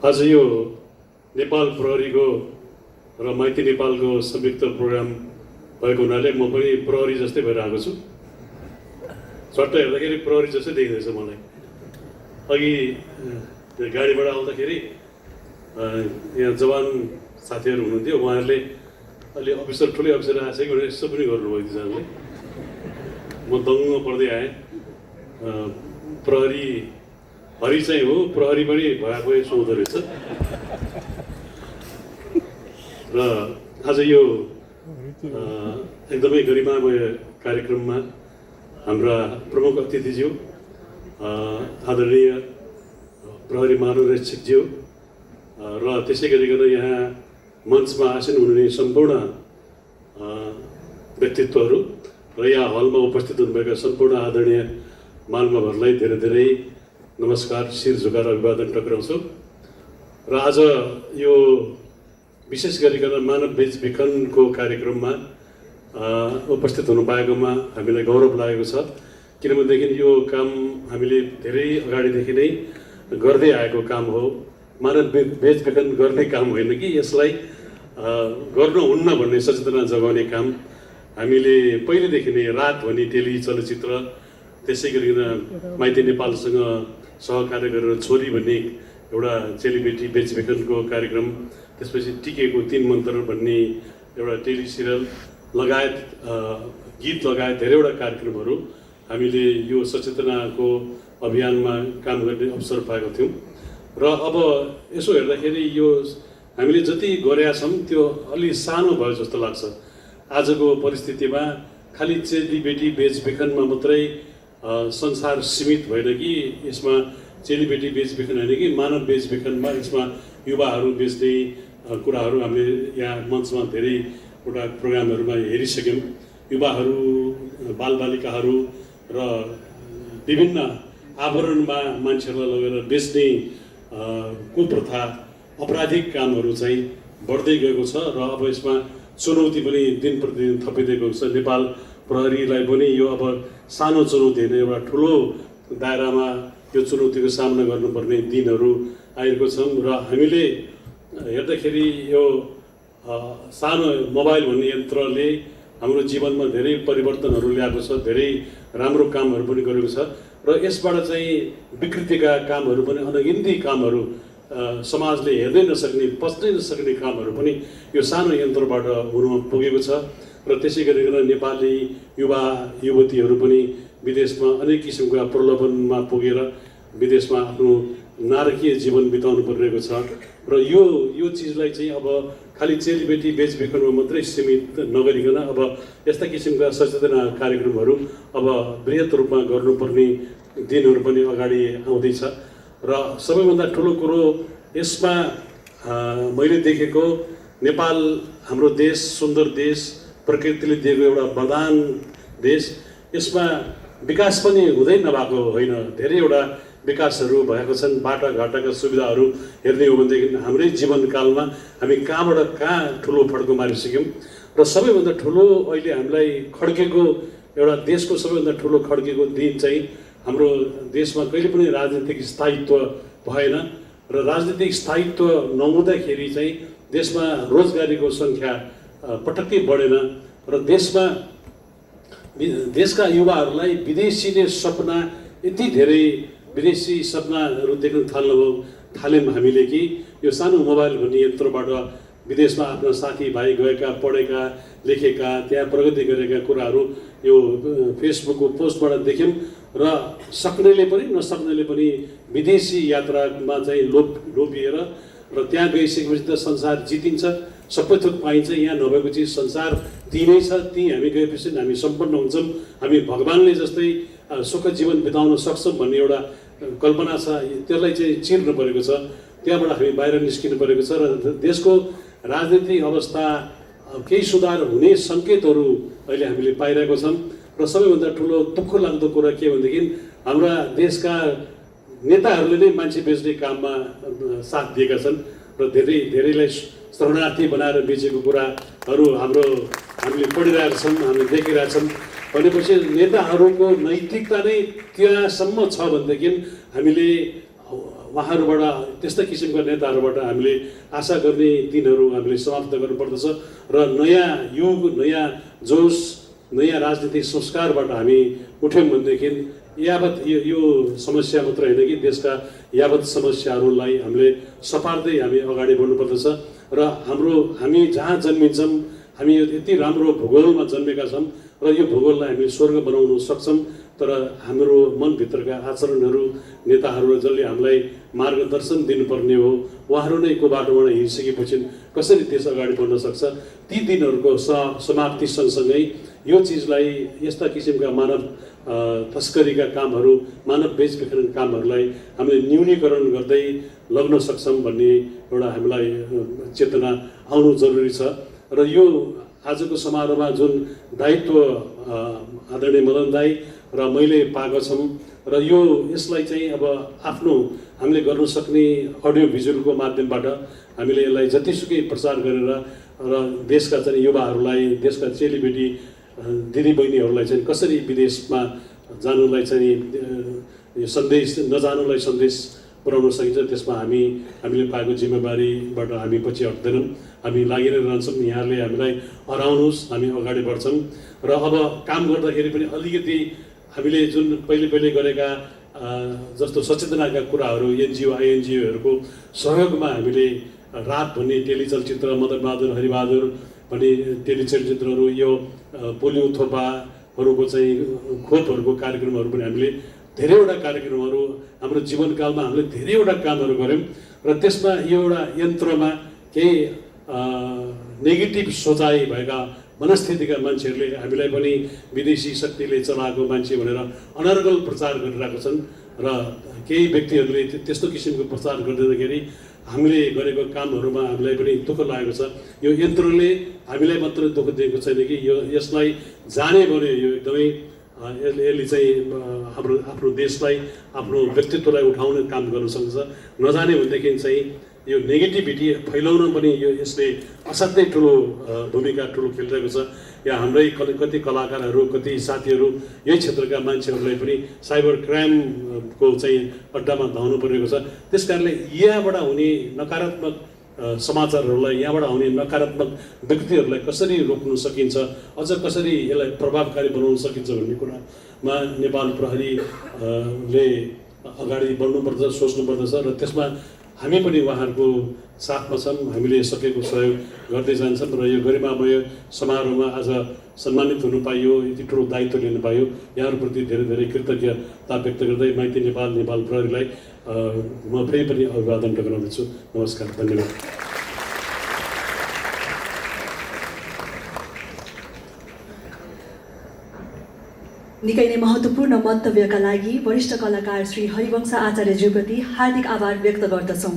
आज यो नेपाल प्रहरीको र माइती नेपालको संयुक्त प्रोग्राम भएको हुनाले म पनि प्रहरी जस्तै भएर आएको छु। चट्ट हेर्दाखेरि प्रहरी जस्तै देखिँदैछ मलाई। अघि गाडीबाट आउँदाखेरि यहाँ जवान साथीहरू हुनुहुन्थ्यो, उहाँहरूले अलि अफिसर ठुलै अफिसर आएको छ कि भनेर यसो पनि गर्नुभयो तिनीहरूले। म दङ्ग पर्दै आएँ। प्रहरी हरि चाहिँ हो, प्रहरी पनि भएको सुहाउँदो रहेछ। र आज यो एकदमै गरिमामय कार्यक्रममा हाम्रा प्रमुख अतिथिज्यू, आदरणीय प्रहरी महानिरीक्षकज्यू र त्यसै गरिकन यहाँ मञ्चमा आसीन हुनुहुने सम्पूर्ण व्यक्तित्वहरू र यहाँ हलमा उपस्थित हुनुभएका सम्पूर्ण आदरणीय महानुभावहरूलाई धेरै धेरै नमस्कार, शिर झुकाएर अभिवादन टक्राउँछु। र आज यो विशेष गरिकन मानव बेचबिखनको कार्यक्रममा उपस्थित हुनु पाएकोमा हामीलाई गौरव लागेको छ। किनभनेदेखि यो काम हामीले धेरै अगाडिदेखि नै गर्दै आएको काम हो। मानव बेचबिखन गर्ने काम होइन कि यसलाई गर्नुहुन्न भन्ने सचेतना जगाउने काम हामीले पहिलेदेखि नै रात भनी टेली चलचित्र, त्यसै गरिकन माइती नेपालसँग सहकार्य गरेर छोरी भन्ने एउटा चेलीबेटी बेचबिखनको कार्यक्रम, त्यसपछि टिकेको 3 मन्त्र भन्ने एउटा टेली सिरियल लगायत गीत लगायत धेरैवटा कार्यक्रमहरू हामीले यो सचेतनाको अभियानमा काम गर्ने अवसर पाएका थियौँ। र अब यसो हेर्दाखेरि यो हामीले जति गरेका छौँ त्यो अलि सानो भयो जस्तो लाग्छ। आजको परिस्थितिमा खालि चेलीबेटी बेचबिखनमा मात्रै संसार सीमित भएन कि यसमा चेलीबेटी बेचबिखन होइन कि मानव बेचबिखनमा यसमा युवाहरू बेच्ने कुराहरू हामीले यहाँ मञ्चमा धेरैवटा प्रोग्रामहरूमा हेरिसक्यौँ। युवाहरू, बालबालिकाहरू र विभिन्न आवरणमा मान्छेहरूलाई लगेर बेच्ने कुप्रथा, आपराधिक कामहरू चाहिँ बढ्दै गएको छ र अब यसमा चुनौती पनि दिन प्रतिदिन थपिँदै गएको छ। नेपाल प्रहरीलाई पनि यो अब सानो चुनौती होइन, एउटा ठुलो दायरामा यो चुनौतीको सामना गर्नुपर्ने दिनहरू आएको छौँ। र हामीले हेर्दाखेरि यो सानो मोबाइल भन्ने यन्त्रले हाम्रो जीवनमा धेरै परिवर्तनहरू ल्याएको छ, धेरै राम्रो कामहरू पनि गरेको छ र यसबाट चाहिँ विकृतिका कामहरू पनि, अनगिन्ती कामहरू, समाजले हेर्दै नसक्ने, पच्नै नसक्ने कामहरू पनि यो सानो यन्त्रबाट हुन पुगेको छ। र त्यसै गरिकन नेपाली युवा युवतीहरू पनि विदेशमा अनेक किसिमका प्रलोभनमा पुगेर विदेशमा आफ्नो नारकीय जीवन बिताउनु परिरहेको छ। र यो चिजलाई चाहिँ अब खालि चेलीबेटी बेचबिखनमा मात्रै सीमित नगरिकन अब यस्ता किसिमका सचेतना कार्यक्रमहरू अब बृहत रूपमा गर्नुपर्ने दिनहरू पनि अगाडि आउँदैछ। र सबैभन्दा ठुलो कुरो यसमा मैले देखेको, नेपाल हाम्रो देश, सुन्दर देश, प्रकृतिले दिएको एउटा वरदान देश, यसमा विकास पनि हुँदै नभएको होइन, धेरैवटा विकासहरू भएको छन्। बाटाघाटाका सुविधाहरू हेर्ने हो भनेदेखि हाम्रै जीवनकालमा हामी कहाँबाट कहाँ ठुलो फड्को मारिसक्यौँ। र सबैभन्दा ठुलो अहिले हामीलाई खड्केको, एउटा देशको सबैभन्दा ठुलो खड्केको दिन चाहिँ हाम्रो देशमा कहिले पनि राजनीतिक स्थायित्व भएन र राजनीतिक स्थायित्व नहुँदाखेरि चाहिँ देशमा रोजगारीको सङ्ख्या पटक्कै बढेन र देशका युवाहरूलाई विदेशीले सपना, यति धेरै विदेशी सपनाहरू देख्न थाल्यौँ हामीले कि यो सानो मोबाइल भन्ने यन्त्रबाट विदेशमा आफ्ना साथीभाइ गएका, पढेका, लेखेका, त्यहाँ प्रगति गरेका कुराहरू यो फेसबुकको पोस्टबाट देख्यौँ। र सक्नेले पनि नसक्नेले पनि विदेशी यात्रामा चाहिँ लोभिएर र त्यहाँ गइसकेपछि त संसार जितिन्छ, सबै थोक पाइन्छ, यहाँ नभएको चिज संसार त्यही नै छ, त्यहीँ हामी गएपछि हामी सम्पन्न हुन्छौँ, हामी भगवान्ले जस्तै सुख जीवन बिताउन सक्छौँ भन्ने एउटा कल्पना छ। त्यसलाई चाहिँ चिर्नु परेको छ, त्यहाँबाट हामी बाहिर निस्किनु परेको छ। र देशको राजनीतिक अवस्था केही सुधार हुने सङ्केतहरू अहिले हामीले पाइरहेको छौँ। र सबैभन्दा ठुलो दुःख लाग्दो कुरा के भनेदेखि हाम्रा देशका नेताहरूले नै मान्छे बेच्ने काममा साथ दिएका छन् र धेरैलाई शरणार्थी बनाएर बेचेको कुराहरू हामीले पढिरहेका छौँ, हामीले देखिरहेछौँ। भनेपछि नेताहरूको नैतिकता नै त्यहाँसम्म छ भनेदेखि हामीले उहाँहरूबाट त्यस्ता किसिमका नेताहरूबाट हामीले आशा गर्ने दिनहरू हामीले समाप्त गर्नुपर्दछ र नयाँ युग, नयाँ जोस, नयाँ राजनीतिक संस्कारबाट हामी उठ्यौँ भनेदेखि यावत यो समस्या मात्र होइन कि देशका यावत समस्याहरूलाई हामीले सपार्दै हामी अगाडि बढ्नुपर्दछ र हामी जहाँ जन्मिन्छौँ, हामी यति राम्रो भूगोलमा जन्मेका छौँ र यो भूगोललाई हामीले स्वर्ग बनाउन सक्छौँ। तर हाम्रो मनभित्रका आचरणहरू, नेताहरू जसले हामीलाई मार्गदर्शन दिनुपर्ने हो, उहाँहरू नै को बाटोबाट हिँडिसकेपछि कसरी देश अगाडि बढ्न सक्छ, ती दिनहरूको समाप्ति सँगसँगै यो चिजलाई, यस्ता किसिमका मानव तस्करीका कामहरू, मानव बेचबिखनका कामहरूलाई हामीले न्यूनीकरण गर्दै लग्न सक्छौँ भन्ने एउटा हामीलाई चेतना आउनु जरुरी छ। र यो आजको समारोहमा जुन दायित्व आदरणीय मदन दाई र मैले पाएको छौँ र यसलाई चाहिँ अब आफ्नो हामीले गर्न सक्ने अडियो भिजुअलको माध्यमबाट हामीले यसलाई जतिसुकै प्रचार गरेर र देशका चाहिँ युवाहरूलाई, देशका चेलीबेटी दिदीबहिनीहरूलाई चाहिँ कसरी विदेशमा जानुलाई चाहिँ यो सन्देश नजानुलाई सन्देश पुर्याउन सकिन्छ, त्यसमा हामीले पाएको जिम्मेवारीबाट हामी पछि हट्दैनौँ, हामी लागि नै रहन्छौँ। यहाँले हामीलाई हराउनुहोस्, हामी अगाडि बढ्छौँ र अब काम गर्दाखेरि पनि अलिकति हामीले जुन पहिले गरेका जस्तो सचेतनाका कुराहरू एनजिओ आइएनजिओहरूको सहयोगमा हामीले रात भन्ने टेलिचलचित्र, मदनबहादुर हरिबहादुर भन्ने टेलिचलचित्रहरू, यो पोलियो थोपाहरूको चाहिँ खोपहरूको कार्यक्रमहरू पनि हामीले धेरैवटा कार्यक्रमहरू हाम्रो जीवनकालमा हामीले धेरैवटा कामहरू गऱ्यौँ र त्यसमा यो एउटा यन्त्रमा केही नेगेटिभ सोचाइ भएका मनस्थितिका मान्छेहरूले हामीलाई पनि विदेशी शक्तिले चलाएको मान्छे भनेर अनर्गल प्रचार गरिरहेका छन् र केही व्यक्तिहरूले त्यस्तो किसिमको प्रचार गरिदिँदाखेरि हामीले गरेको कामहरूमा हामीलाई पनि दुःख लागेको छ। यो यन्त्रले हामीलाई मात्र दुःख दिएको छैन कि यसलाई जाने भने यो एकदमै यसले चाहिँ आफ्नो देशलाई, आफ्नो व्यक्तित्वलाई उठाउने काम गर्न सक्छ। नजाने भनेदेखि चाहिँ यो नेगेटिभिटी फैलाउन पनि यसले असाध्यै ठुलो भूमिका खेलिरहेको छ। यहाँ हाम्रै कति कलाकारहरू, कति साथीहरू, यही क्षेत्रका मान्छेहरूलाई पनि साइबर क्राइमको चाहिँ अड्डामा धाउनु परेको छ। त्यस कारणले यहाँबाट हुने नकारात्मक समाचारहरूलाई, यहाँबाट आउने नकारात्मक व्यक्तिहरूलाई कसरी रोक्न सकिन्छ, अझ कसरी यसलाई प्रभावकारी बनाउन सकिन्छ भन्ने कुरामा नेपाल प्रहरीले अगाडि बढ्नुपर्दछ, सोच्नुपर्दछ र त्यसमा हामी पनि उहाँहरूको साथमा छौँ। हामीले सकेको सहयोग गर्दै जान्छौँ र यो गरिमामय समारोहमा आज सम्मानित हुनु पाइयो, यति ठुलो दायित्व लिनु पाइयो, यहाँहरूप्रति धेरै धेरै कृतज्ञता व्यक्त गर्दै माइती नेपाल प्रहरीलाई म फेरि पनि अभिवादन टक्राउँदैछु। नमस्कार, धन्यवाद। निकै नै महत्त्वपूर्ण मन्तव्यका लागि वरिष्ठ कलाकार श्री हरिवंश आचार्यज्यूप्रति हार्दिक आभार व्यक्त गर्दछौँ।